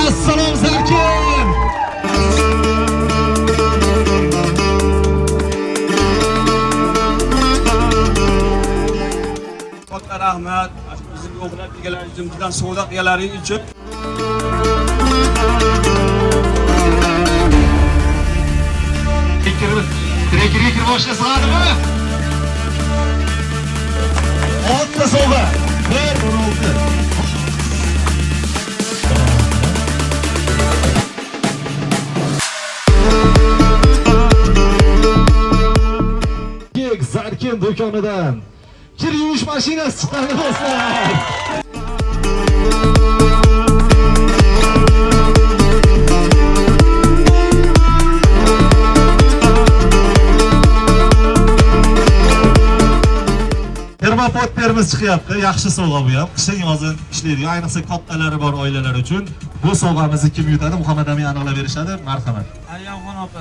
Assalom, Zarkin! Katta rahmat bizga o'xlab kelganlaringiz uchun, bizdan savdo qilganlaringiz uchun. Kirib kirib boshla sig'adimi? Oltita sovg'a. 1 16. Kek Zarkin do'konidan kir yuvish mashinasi chiqadi, do'stlar. Termopot termiz chiqyapti. Yaxshi sovg'a bu ham. Qishin yozin ishlaydigan, ayniqsa kattalari bor oilalar uchun. Bu sovg'amizni kim yutadi? Muhammad Amin aniqlab berishadi. Marhamat. Maryamxon opa,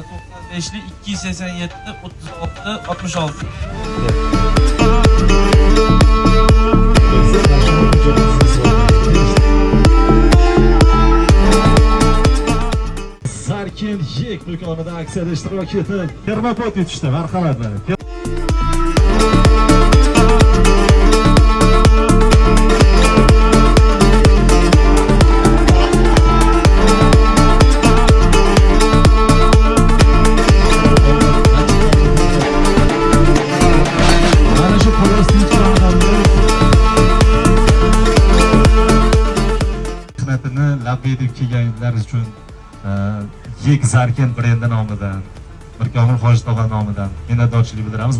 95lik, 287 36 66. Zarkin Yek do'konida aksiyada ishtirok etib, termopot yutishdi. Marhamat mana. Mana shu plastik mehnatini labbay deb kelganlar uchun Yek Zarkin brendi nomidan, Mirkomil Hoji tog'a nomidan minnatdorchilik bildiramiz.